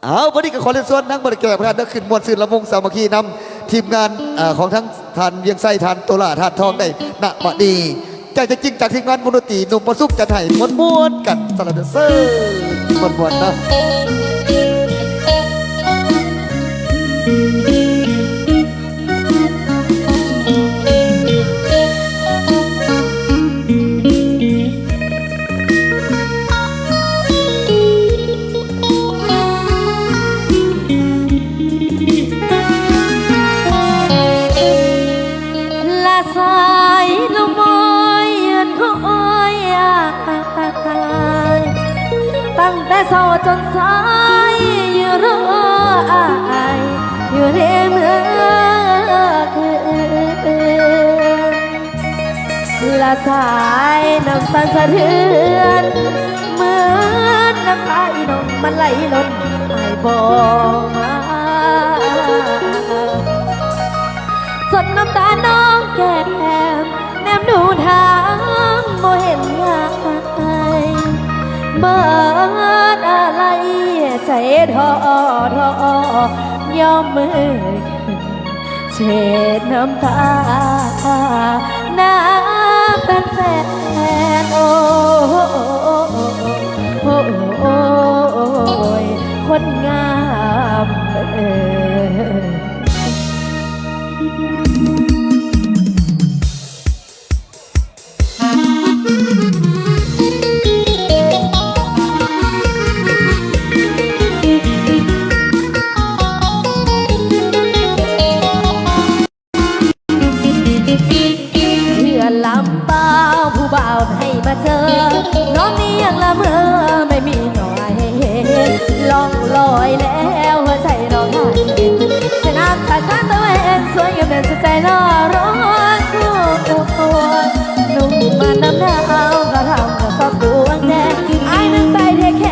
ເອົາ ບັດນີ້ກໍຂໍເຊີນຊວນນາງມະລະແກ້ວ ເພິ່ນເດີ ຂຶ້ນມ່ວນຊື່ນລຳວົງສາມັກຄີນຳທີມງານ ເອີ ຂອງທາງທ່ານວຽງໄຊ ທ່ານໂຕຫຼ້າ ທ່ານທອງໄດ້ນະບັດນີ້. ແຈ້ງຈະຈິງຈາກທີມງານວົງດົນຕີໜຸ່ມປະສຸກ ຈັດໃຫ້ມ່ວນໆກັນ ສະຫຼະເດີ ເຊີນມ່ວນໆເນາະ. ລະສາຍລົມອ້ອຍເຮືອນຂອງອ້ອຍ ຕັ້ງແຕ່ເຊົ້າຈົນສາຍ ຢູ່ລໍອ້າຍຢູ່ໃນເມືອຄືນ. ລະສາຍນ້ຳສັນສະເທືອນ ເໝືອນນ້ຳຕາອີ່ນ້ອງມັນໄຫຼລົ້ນ ອ້າຍບໍ່ມາ ຈົນນ້ຳຕານອງແກ້ມ ແນມດູທາງບໍ່ເຫັນຍາຍ ເໝິດອາໄລໃຈທໍ້ທໍ້ ຍອມມືຂຶ້ນເຊັດນ້ຳຕານາງແຟນໆ ໂອ້ ໂອ້ ໂອ້ຍ ຄົນງາມເອີຍ. ເຮືອນລຳປາວ ຜູ້ບ່າວໃຫ້ມາເຈີ ນ້ອງນີ້ຍັງລະເມີ ໄມ່ມີນ້ອຍ ລ່ອງລອຍແລ້ວ ຫົວໃຈນ້ອງຫາຍເຫັນ ສະໜາມສາຍຕາຕະເວັນ ສວຍງາມແມ່ນສຸດໃຈນ້ອງ ຮ້ອນສູ່ຕົວ ນຸ່ງມານຳໜາວ ກະທຳກະຊອບດວງແດງ ອ້າຍໜຶ່ງໃຕ້ເທແຄ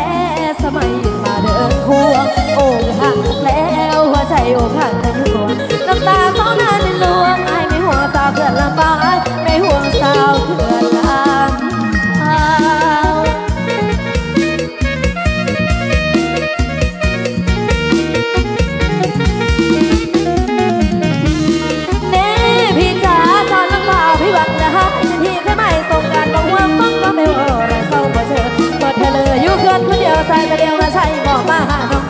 ສະໄໝມາເດີນຄວງ ອົກຫັກແລ້ວ ຫົວໃຈອົກຫັກເປັນຫ່ວງ ນ້ຳຕາຂອງນາງເປັນລວງ ອ້າຍໄມ່ຫ່ວງສາວເຂື່ອນລຳປາວ ອ້າຍໄມ່ຫ່ວງສາວເຂື່ອນລຳປາວ. ເນ ພີ່ຈ໋າ ສາວລຳບາກ ພີ່ຫວັງຈະຮັກ ທີ່ເຄີຍໝາຍສົບກັນ ບໍ່ຫ່ວງຟັງຄວາມແມ່ເວົ້າ ແລະເຊົາບໍ່ເຊີ ບໍ່ທະເລີ ຢູ່ເຮືອນຄົນດຽວ ສາຍຕາດຽວ ມາໃສ່ບໍ່ມາຫານ້ອງ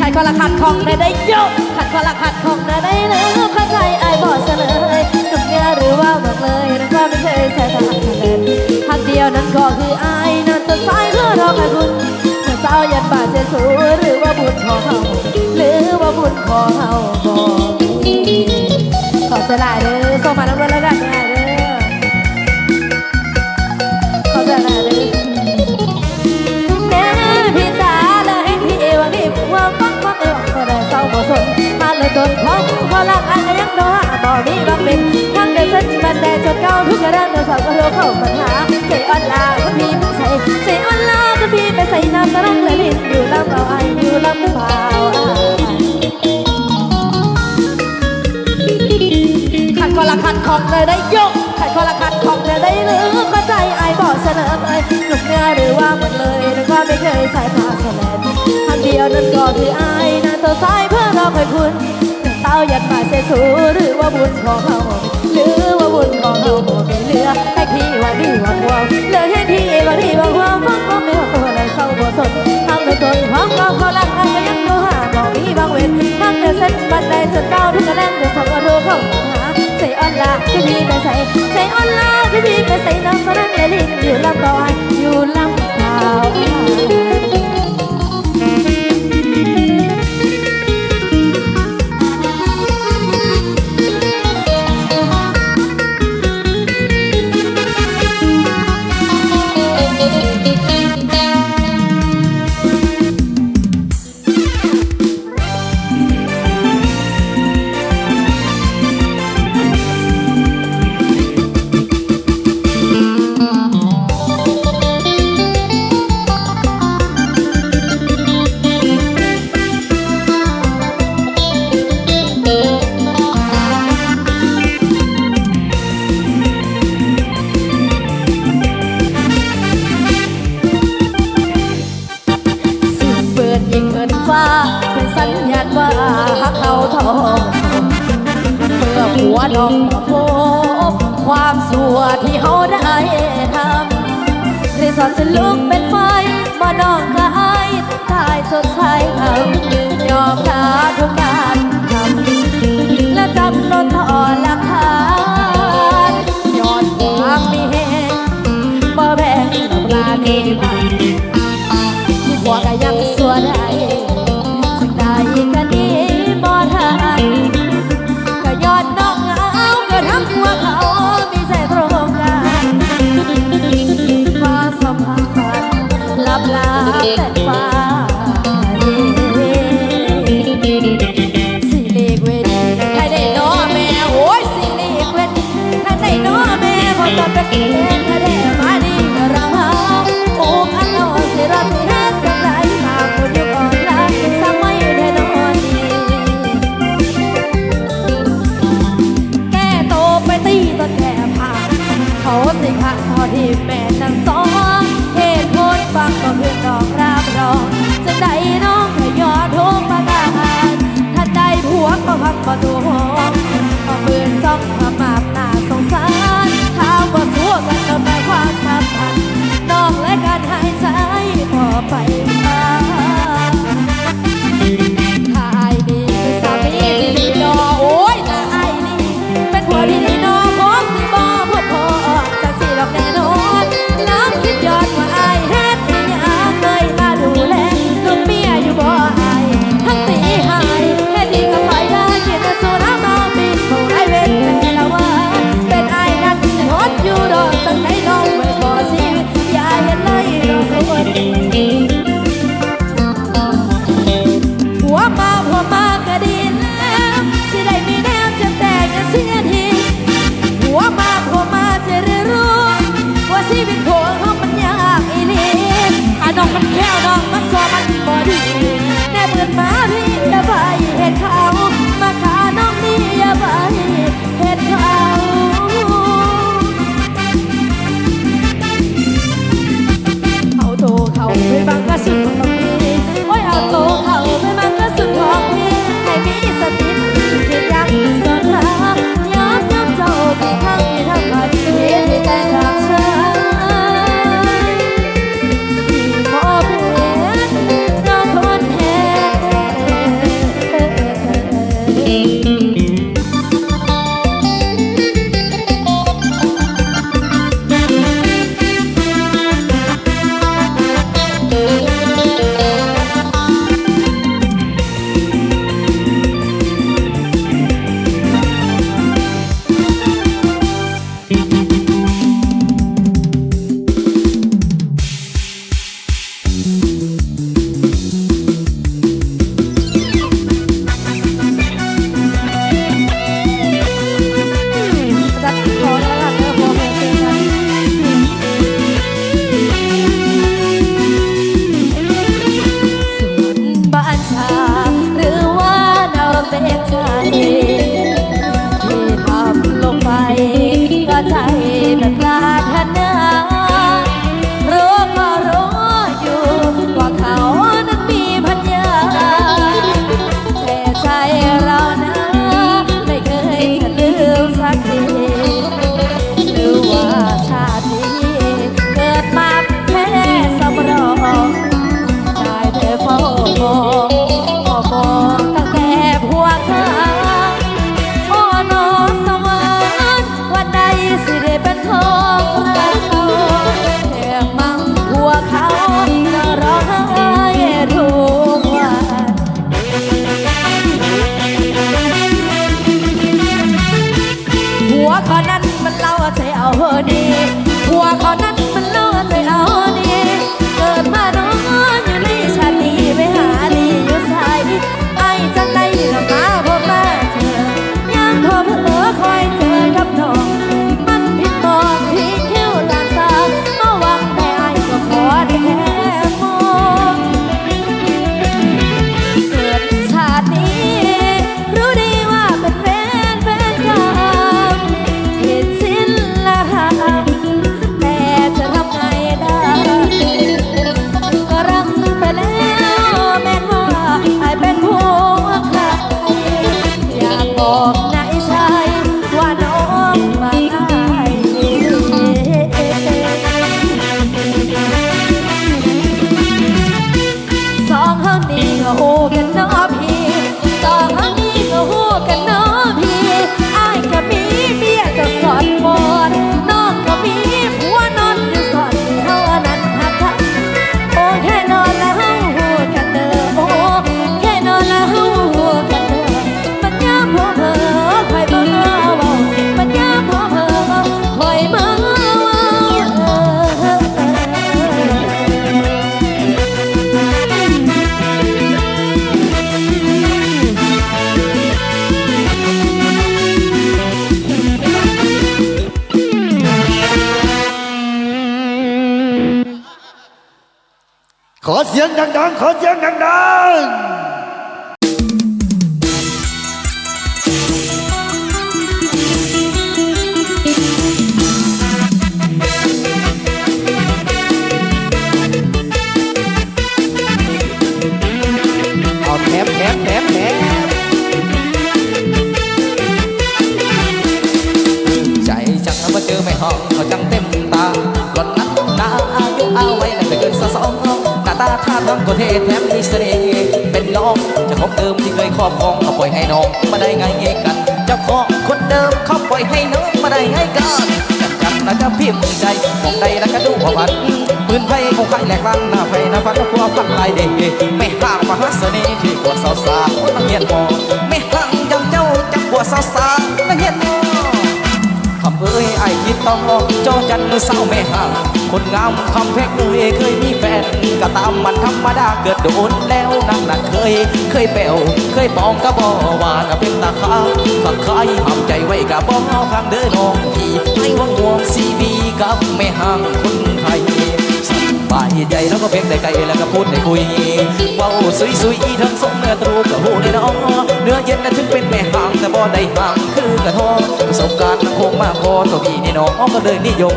ຂັດຂ້ອລະຂັດຂ້ອງແດ່ເດີໂຍ ຂັດຂ້ອລະຂັດຂ້ອງແດ່ເດີ ເດີ ເຂົ້າໃຈອ້າຍບໍ່ສະເລີຍ ໜຸ່ມເໜືອຫຼືວ່າເມືອງເລີຍ ນັ້ນກໍໄມ່ເຄີຍໃສ່ຜ້າສະແດງ ຮັກດຽວນັ້ນກໍຄືອ້າຍ ນັ້ນຕົ້ນສາຍເພື່ອດອກໃຫ້ບຸນ ເມື່ອເຊົ້າຢັນບາດເສຍສູ ຫຼືວ່າບຸນຂອງເຮົາ ຫຼືວ່າບຸນຂອງເຮົາບໍ່ມີ. ຂອບໃຈຫຼາຍເດີ ສົ່ງມານຳດ້ວຍລະກັນເດີ ຂອບໃຈຫຼາຍເດີ. ແນ່ພີ່ຈ໋າ ແລະເຫັນທີ່ເອວະນີ້ ຄວາມຫວັງຂອງເອວະ ບໍ່ໄດ້ເສົ້າບໍ່ສົນ ຫາກເລີຍຕົ້ນຂອງຜູ້ຄົນລັກ ອ້າຍກໍຍັງໂທຫາ ບໍ່ມີຫວັງເປັນ ທາງເດີນເສັ້ນບັນໄດຈົນເກົ່າ ທຸກກະດານໂທລະສັບກໍໂທເຂົ້າມາຫາ ໃຈອ່ອນລາ ຄົນທີ່ໄປໃສ ໃຈອ່ອນລາ ຄົນທີ່ໄປໃສ ນ້ຳຕານ້ອງແລະລິນ ຢູ່ລຳເອົາອ້າຍ ຢູ່ລຳເອົາອ້າຍ. ຂັດຂ້ອລະຂັດຂ້ອງແດ່ເດີໂຍ ຂັດຂ້ອລະຂັດຂ້ອງແດ່ເດີ ເຂົ້າໃຈອ້າຍບໍ່ສະເລີຍ ໜຸ່ມເໜືອຫຼືວ່າເມືອງເລີຍ ນັ້ນກໍໄມ່ເຄີຍໃສ່ຜ້າສະແດງ ທາງດຽວນັ້ນກໍຄືອ້າຍ ນາໂຕສາຍເພື່ອດອກໃຫ້ບຸນ ເຕົ້າຢັນບາດເສຍສູ ຫຼືວ່າບຸນຂອງເຮົາ ຫຼືວ່າບຸນຂອງເຮົາບໍ່ມີເຫຼືອ ແຮງທີ່ວ່າດີວ່າຄວາມ ເຫຼືອແຮງທີ່ວ່າດີວ່າຄວາມ ຄວາມຄວາມແມ່ນບໍ່ໄດ້ເສົ້າບໍ່ສົນ ເຮົາໄດ້ຕົນຄວາມເກົ່າ ເຂົາລັກເຮົາກໍຍັງໂທຫາ ບໍ່ມີຫວັງເວັນ ຫາກເດີນເສັ້ນບັນໄດຈົນເກົ່າ ທຸກກະແລງເດີນສອງກໍໂທເຂົ້າມາຫາ ໃຈອ່ອນລາ ທີ່ພີ່ໄປໃສ ໃຈອ່ອນລາ ທີ່ພີ່ໄປໃສ ນ້ຳຕາແລງແລະລິນ ຢູ່ລຳເອົາອ້າຍ ຢູ່ລຳເອົາອ້າຍ. ເ ຟ້າເປັນສັນຍານວ່າຮັກເຮົາທ້ອງ ເມື່ອຜົວນ້ອງມາພົບຄວາມຊົ່ວທີ່ເຮົາໄດ້ທຳ ໄດ້ສອນຈະລຸກເປັນໄຟ ບໍ່ນ້ອງກະອາຍ ຕາຍສົດໃສທຳ ຍອມລາທຸກການທຳ ແລະຈຳນົນທໍລະທານ ຍ້ອນຄວາມມີແຮງ ບໍ່ແບ່ງປານີພັນ ທີ່ຜົວກະຍັງຊົ່ວໄດ້ ຈັ່ງໃດກະໜີບໍ່ທັນ ກະຍ້ອນນ້ອງເອົາ ກະທັງຜົວເຂົາມີໃຈຕຣົງກັນ ຄວາມສຳພັນລັບລາແຕ່ຟ້າ ນີ້ກໍຮູ້ກັນເນາະພີ່ ສາມີກໍຮູ້ກັນເນາະພີ່ ອ້າຍກໍມີເມຍຈະສອນມອນ ນ້ອງກໍມີຜົວນອນຢູ່ສອນ ເຮົາອັນນັ້ນຮັກກັນ ໂອເຄເນາະ ລະເຮົາຮູ້ກັນເດີ ໂອເຄເນາະ ລະເຮົາຮູ້ກັນເດີ ມັນຍາມພໍເພີຂ້ອຍມາເວົ້າ ມັນຍາມພໍເພີຂ້ອຍມາເວົ້າ ເອີ. ຂໍສຽງດັງໆ ຂໍສຽງດັງໆ. ເອົາແຖມ ແຖມ ແຖມ ແຖມ ໃຈຈັ່ງມາເຈີແມ່ຮ້ອງ ເຂົາຈັ່ງເຕັມຕາ ຫຼອນນັ້ນໜ້າອາຍຸອາໄວ ແລະໄປເກີນຊາວສອງ ໜ້າຕາທ່າທາງກໍເທ່ ແຖມມີສະເໜ່ເປັນລອງ ເຈົ້າຂອງເດີມທີ່ເຄີຍຄອບຄອງ ກໍປ່ອຍໃຫ້ນ້ອງມາໄດ້ງ່າຍກັນ ເຈົ້າຂອງຄົນເດີມ ເຂົາປ່ອຍໃຫ້ນ້ອງມາໄດ້ງ່າຍກັນ ຈັບຈັບແລ້ວກໍພິມໃຈ ໝ່ອງໃດແລ້ວກໍດູບໍ່ຫວັ່ນ ປືນໄຟຄົງຄາຍແຫຼກລ້ານ ໜ້າໃຜໜ້າຝັນ ຜົວພັນຫຼາຍເດ ແມ່ຮ້າງມະຫາສະເໜ່ທີ່ກວດສາວໆ ຄົນນັກຮຽນມໍ ແມ່ຮ້າງຢ່າງເຈົ້າຈັກກວດສາວໆ ນັກຮຽນມໍ. ຄຳເອີຍ ອ້າຍຄິດຕ້ອງຈໍຈັນສາວແມ່ຮ້າງ ຄົນງາມຄຳແພງເອີຍ ເຄີຍມີແຟນກໍຕາມ ມັນທຳມະດາເກີດໂດນແລ້ວ ນາງນັ້ນເຄີຍ ເຄີຍແປ້ວ ເຄີຍປອງກໍບໍ່ວ່າ ນາເປັນຕາຄ້າງ ຄັກຄາຍຫ້າມໃຈໄວ້ກໍບໍ່ຟັງເດີນ້ອງພີ່ ໃຫ້ຫວັງຫ່ວງຊີວິດກັບແມ່ຮ້າງຄົນໄທ ສະບາຍໃຈແລ້ວກໍພຽງໄດ້ໃກ້ ແລ້ວກໍພູດໄດ້ຄຸຍ ເວົ້າຊຸຍໆ ເທິງສົມເນື້ອຕຣູກໍຮູ້ແນ່ນອ ເນື້ອເຢັນນະເຖິງເປັນແມ່ຮ້າງ ແຕ່ບໍ່ໄດ້ຮ້າງຄືກະທໍ ປະສົບການນຳຄົງມາພໍ ຕົວພີ່ນີ້ນ້ອງກໍເລີຍນິຍົມ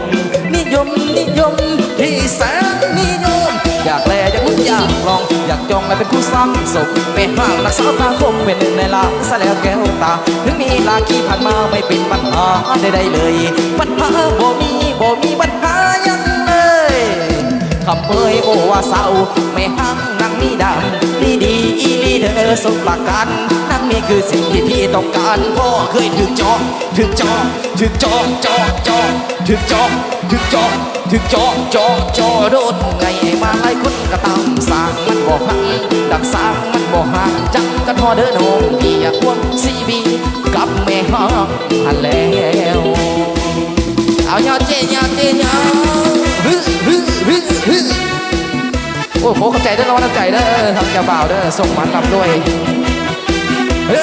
ນິຍົມ ນິຍົມ ທີ່ແສນນິຍົມ ຢາກແລຢາກລຸ້ນຢາກລອງ ຢາກຈອງແລເປັນຄູ່ສັງສົມ ແມ່ຮ້າງນາງສາວຕາຄົມ ເປັນໜຶ່ງໃນລ້ານຊະແລ້ວແກ້ວຕາ ເຖິງມີລາຄີຜ່ານມາ ໄມ່ເປັນບັນຫາໃດໆເລີຍ ບັນຫາບໍ່ມີ ບໍ່ມີບັນຫາຫຍັງເລີຍ ຄຳເອີຍ ໂອ້ວ່າສາວແມ່ຮ້າງນາງມີດຳ ມີດີອີ່ຫຼີເດີສົມປາກການ ນາງນີ້ຄືສິ່ງທີ່ພີ່ຕ້ອງການ ພໍ່ເຄີຍຖືກເຈາະ ຖືກເຈາະ ຖືກເຈາະ ເຈາະ ເຈາະ ຖືກເຈາະ ຖືກເຈາະ ຖືກເຈາະ ເຈາະ ເຈາະ ໂດນໄງມາຫຼາຍຄົນກໍຕາມ ສ້າງມັນບໍ່ພັງ ດັກສ້າງມັນບໍ່ຫ່າງ ຈັກກັນພໍເດີນ້ອງ ທີ່ຢາກຮ່ວມຊີວິດກັບແມ່ຮ້າງຫັ້ນແລ້ວ ເອົາຍາວເຈ້ ຍາວເຈ້ ຍາວ ຮຶ ຮຶ ຮຶ ຮຶ. ໂອ້ ຂໍຂອບໃຈເດີ ລາງວັນນ້ຳໃຈເດີ ທາງເຈົ້າບ່າວເດີ ສົມໝານລ່ຳລວຍ ເອີ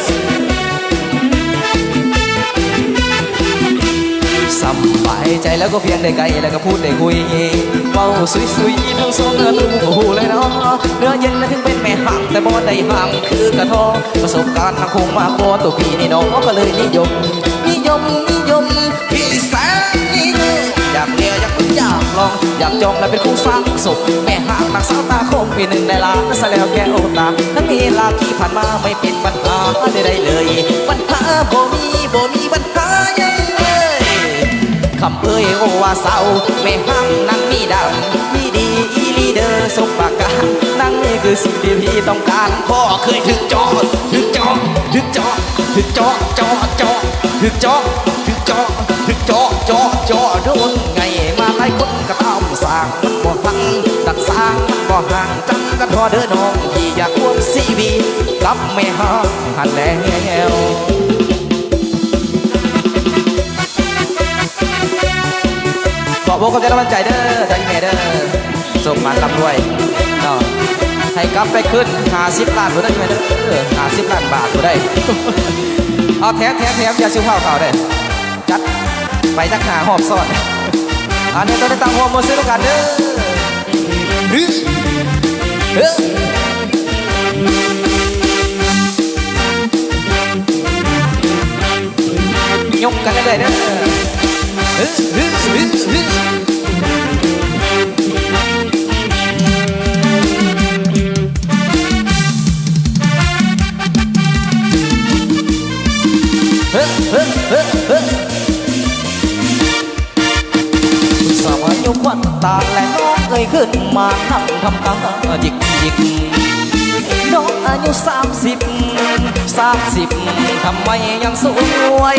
ສຳບາຍໃຈແລ້ວກໍພຽງໄດ້ໃກ້ ແລ້ວກໍພູດໄດ້ຄຸຍ ເວົ້າຊຸຍໆ ທັງສອງເນື້ອຕົວບໍ່ຮູ້ເລີຍເນາະ ເນື້ອເຢັນນະເຖິງເປັນແມ່ຮ້າງ ແຕ່ບໍ່ໄດ້ຮ້າງຄືກະທໍ ປະສົບການນຳຄົງມາພໍ ຕົວພີ່ນີ້ນ້ອງກໍເລີຍນິຍົມ ນິຍົມ ນິຍົມ ທີ່ແສນນິຍົມ ຢາກແລວຢາກລຸ້ນຢາກລອງ ຢາກຈອງແລເປັນຄູ່ສັງສົມ ແມ່ຮ້າງນາງສາວຕາຄົມ ເປັນໜຶ່ງໃນລ້ານຊະແລ້ວແກ້ວຕາ ທັງເວລາທີ່ຜ່ານມາໄມ່ເປັນບັນຫາໃດໆເລີຍ ບັນຫາບໍ່ມີ ບໍ່ມີບັນຫາຫຍັງເລີຍ ຄຳເອີຍ ໂອ້ວ່າສາວແມ່ຮ້າງນາງມີດຳ ມີດີອີ່ຫຼີເດີສົມປາກການ ນາງນີ້ຄືສິ່ງທີ່ພີ່ຕ້ອງການ ພໍ່ເຄີຍຖືກເຈາະ ຖືກເຈາະ ຖືກເຈາະ ຖືກເຈາະ ເຈາະ ເຈາະ ຖືກເຈາະ ຖືກເຈາະ ຖືກເຈາະ ເຈາະ ເຈາະ ໂດນໄງມາຫຼາຍຄົນກໍຕາມ ສ້າງມັນບໍ່ພັງ ດັກສ້າງມັນບໍ່ຫ່າງ ຈັກກັນພໍເດີນ້ອງ ທີ່ຢາກຮ່ວມຊີວິດກັບແມ່ຮ້າງຫັ້ນແລ້ວ ຂອບອົກຂອບໃຈລະວັນໃຈເດີ ທາງອີ່ແມ່ເດີ ສົມໝານລ່ຳລວຍເນາະ ໃຫ້ກັບໄປຄືນຫ້າສິບລ້ານພຸ້ນເດີ ແມ່ເດີ ຫ້າສິບລ້ານບາດພຸ້ນເດີ ເອົາແຖມ ແຖມ ແຖມ ຢ່າຊິເວົ້າເຂົ້າເດີ ຈັດໄປຈັກຫ້າຮອບຊ້ອນ ອັນນີ້ຕ້ອງໄດ້ຕັ້ງຮ່ວມມ່ວນຊື່ນຳກັນເດີ ຮຶ ເອີ ຍົກກັນເລື້ອຍໆເດີ ຮຶ ຮຶ ຮຶ ຮຶ ຮຶ ຮຶ ຮຶ ຮຶ. ສາວຢູ່ຂວັນຕາແລະນ້ອງເອີຍ ຂຶ້ນມານັ່ງທຳຕາຢິກໆ. ອາຍຸສາມສິບ ສາມສິບ ທຳໄມຍັງສວຍ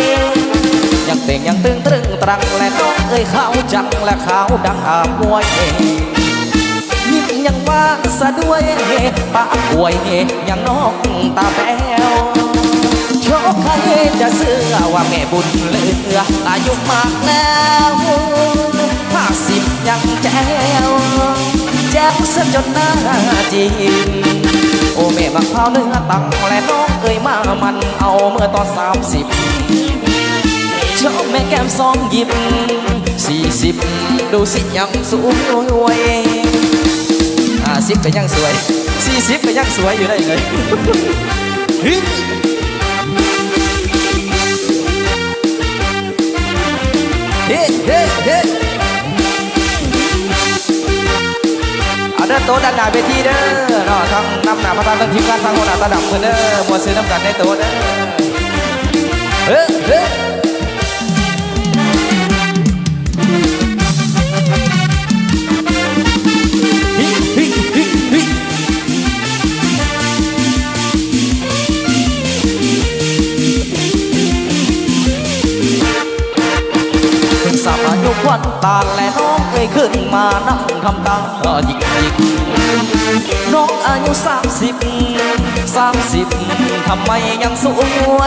ຍັງເຕ່ງຍັງຕຶງຕະລຶງຕະລັງ ແລະນ້ອງເອີຍ ຂາວຈັງ ແລະຂາວດັງອາບວຍ ຍິ້ມຍັງຫວານສະດວຍ ປາກອວຍຍັງນອກຕາແປວ ໂຊກໃຜຈະເຊື່ອວ່າແມ່ບຸນເຫຼືອ ອາຍຸມາກແລ້ວ ຫ້າສິບຍັງແຈວ ແຈວຊະຈົນໜ້າຈິ້ມ ໂອແມ່ໝາກພ້າວເນື້ອຕັງ ແລະນ້ອງເອີຍມາໝັ່ນ ເອົາເມືອຕອນສາມສິບ ໂຊແມ່ແກ້ມສອງຍິບ ສີ່ສິບ ດູຊິຍັງສວຍ ຫ້າສິບກໍຍັງສວຍ ສີ່ສິບກໍຍັງສວຍຢູ່ໄດ້ເລີຍ ເຮ ເຮ ເຮ ເອົາເດີ ໂຕະດ້ານໜ້າເວທີເດີເນາະ ທັງນຳໜ້າປະທານ ທັງທີມງານ ທັງຫົວໜ້າຕາດຳເພິ່ນເດີ ມ່ວນຊື່ນຳກັນໃນໂຕະເດີ ເຮ ເຮ. ສາວອາຍຸຂວັນຕາ ແລະນ້ອງເອີຍ ຂຶ້ນມານັ່ງທຳຕາ ຍິກໆ ນ້ອງອາຍຸສາມສິບ ສາມສິບ ທຳໄມຍັງສວ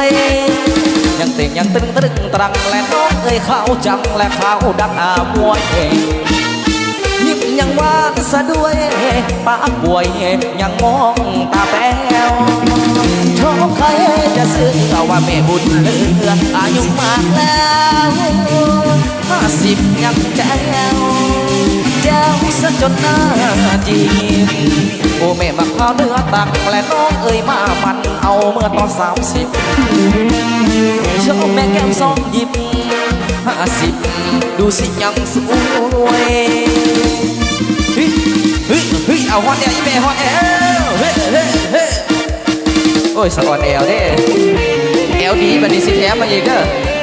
ຍ ຍັງເຕ່ງຍັງຕຶງຕະລຶງຕະລັງ ແລະນ້ອງເອີຍ ຂາວຈັງ ແລະຂາວດັງອາບວຍ ຍິ້ມຍັງຫວານສະດວຍ ປາກອວຍຍັງມອງຕາແປວ ໂຊກໃຜຈະເຊື່ອວ່າແມ່ບຸນເຫຼືອ ອາຍຸມາກແລ້ວ ຫ້າສິບຍັງແຈວ ແຈວຊະຈົນໜ້າຈິ້ມ ໂອແມ່ໝາກພ້າວເນື້ອຕັງ ແລະນ້ອງເອີຍມາໝັ່ນ ເອົາເມືອຕອນສາມສິບ ໂຊແມ່ແກ້ມສອງຍິບ ຫ້າສິບ ດູຊິຍັງສວຍ ເຮີ້ຍ ເຮີ້ຍ ເຮີ້ຍ ເອົາຮອດແອວ ອີແມ່ຮອດແອວ ເຮີ້ຍ ເຮີ້ຍ ເຮີ້ຍ ໂອ້ຍ ສະອອນແອວເດ້ ແອວດີ ບັດນີ້ຊິແຖມມາອີກເດີ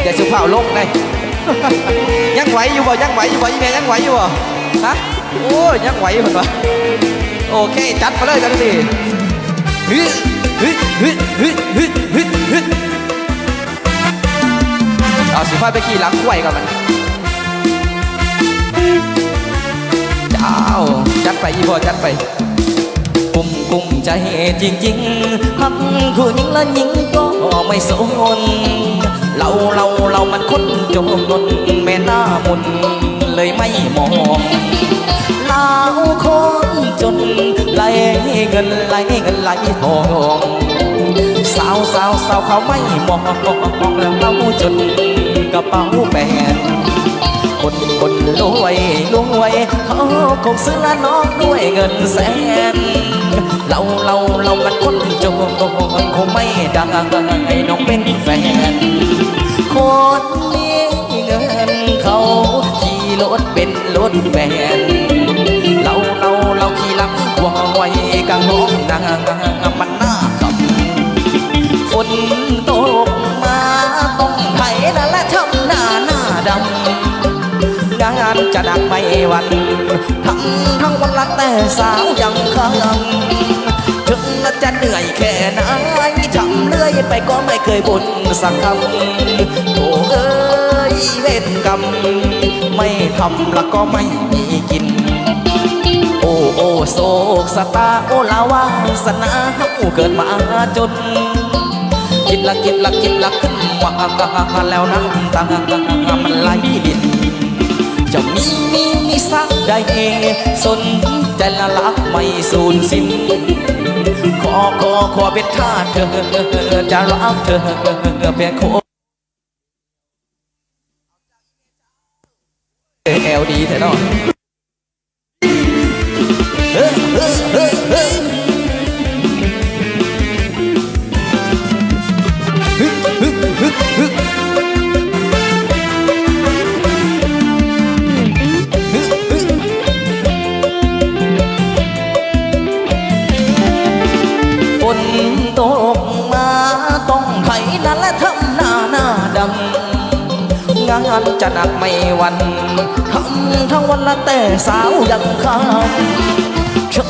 ຢ່າສຸພາບລົງໄດ໋ ຍັງໄຫວຢູ່ບໍ່? ຍັງໄຫວຢູ່ບໍ່? ອີແມ່ຍັງໄຫວຢູ່ບໍ່? ຮະ? ໂອ້ຍ ຍັງໄຫວເພິ່ນວ່າ ໂອເຄ ຈັດມາເລີຍ ຈັດມາເລີຍ ເຮີ້ຍ ເຮີ້ຍ ເຮີ້ຍ ເຮີ້ຍ ເຮີ້ຍ ເຮີ້ຍ ເອົາ ຊິພາໄປຂີ່ຫຼັງຄວາຍກ່ອນມັນ ເຈົ້າ ຈັດໄປ ອີພໍ່ ຈັດໄປ ກຸ້ມ ກຸ້ມໃຈຈິງໆ ຮັກຜູ້ຍິງ ແລະຍິງກໍໄມ່ສົນ ເຫຼົ່າ ເຫຼົ່າ ເຫຼົ່າມັນຄົນຈົນ ແມ່ນໜ້າມົນເລີຍໄມ່ມອງ ລາວຄົນຈົນ ໄຫຼເງິນ ໄຫຼເງິນ ໄຫຼທອງ ສາວ ສາວ ສາວເຂົາໄມ່ມອງ ແລ້ວເຮົາຈົນກະເປົາແປນ ຄົນ ຄົນລວຍ ລວຍ ເຂົາຄົງຊື້ລະນ້ອງດ້ວຍເງິນແສນ ເຫຼົ່າ ເຫຼົ່າ ເຫຼົ່າມັນຄົນຈົນ ຄົງໄມ່ໄດ້ນ້ອງເປັນແຟນ ຄົນມີເງິນເຂົາຂີ່ລົດເບັນລົດແບນ ເຫຼົ່າ ເຫຼົ່າ ເຫຼົ່າຂີ່ຫຼັງຄວາຍກະງອງນາ ມັນໜ້າຄຳ ຝົນຕົກມາຕ້ອງໄຖນະ ແລະທຳນາໜ້າດຳ ງານຈະໜັກໄໝ້ວັນ ທຳທັງວັນລະແຕ່ເຊົ້າຍັງຄ່ຳ ເຖິງລະຈະເໜື່ອຍແຄ່ໃດ ທຳເລື້ອຍໄປກໍໄມ່ເຄີຍບົ່ນສັກຄຳ ໂອ້ເອີຍເວນກຳ ໄມ່ທຳລະກໍໄມ່ມີກິນ ໂອ້ ໂອ້ ໂຊກຊະຕາ ໂອ້ ລະວາສະໜາ ເຮົາເກີດມາຈົນ ຄິດລະ ຄິດລະ ຄິດລະຂຶ້ນມາ ແລ້ວນ້ຳຕາມັນໄຫຼລິນ ຈະມີ ມີ ມີສັກໃດ ສົນໃຈລະລັກໄມ່ສູນສິ້ນ ຂໍ ຂໍ ຂໍເປັນທາດເທີ ຈະຮັກເທີແພງຄົນ ແອວດີແທ້ເນາະ. ຝົນຕົກມາຕ້ອງໄຖນາ ແລະທຳນາໜ້າດຳ ງານຈະໜັກໄໝ້ວັນ ທຳທັງວັນລະແຕ່ເຊົ້າຍັງຄ່ຳ ເຖິງ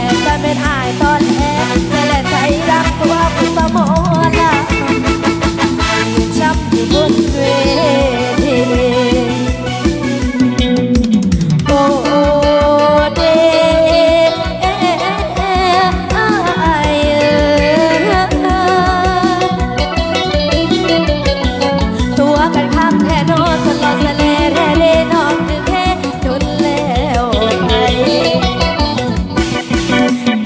ຈະແມ່ນອ້າຍຕອນແຮງ ຈະແລ່ນໃສ່ດັງຕົວຜູ້ສະໝໍລະ ຢືນຊ້ຳຢູ່ບົນເວທີ. ໂອເດ ອ້າຍເອີຍ ຕົວກັນຄັກແທ້ນໍ ສະຫຼໍ່ສະແຫຼແທ້ເດ ນ້ອງຄືເທດົນແລ້ວໄປ.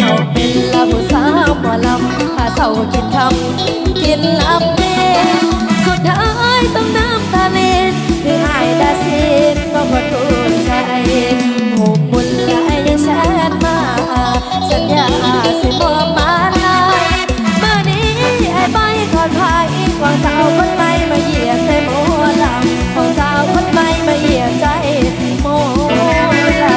ນ້ອງເປັນລະຜູ້ສາວໝໍລຳ ຫາເຊົ້າກິນຄ່ຳ ກິນລຳເລ ສຸດທ້າຍຕ້ອງນ້ຳຕາລິນ ຄືອ້າຍຕາສິນ ບໍ່ຄົນຮູ້ໃຈ ຮູບບຸນໄລແຊດມາ ສັນຍາຊິມອບມາລາ ມື້ນີ້ອ້າຍໄປກ່ອນໃຜ ຂອງສາວຄົນໃໝ່ມາຢຽບໃສ່ໝໍລຳ ຂອງສາວຄົນໃໝ່ມາຢຽບໃສ່ໝໍລຳ.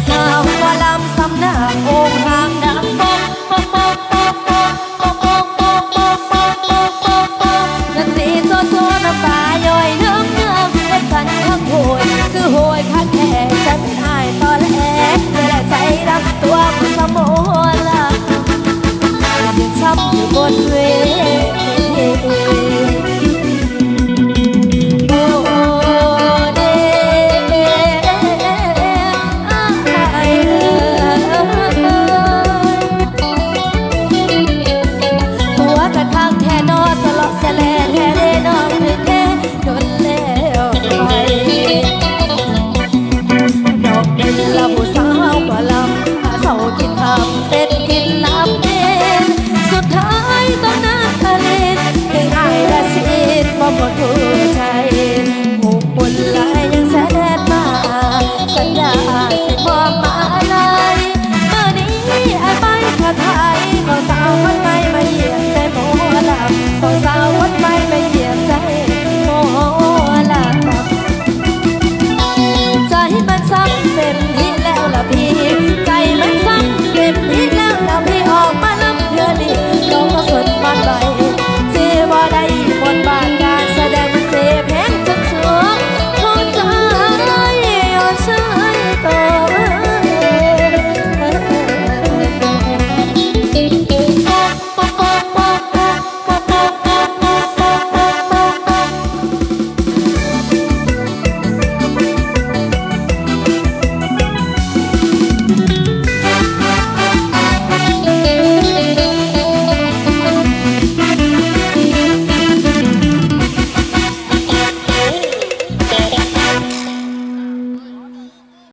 ສາວໝໍລຳສຳນັກ ໂອງຮາງດັງປອກ ປອກ ປອກ ດນຕຣີໂຊໆ ນ້ຳຕາຍ້ອຍໄຫຼ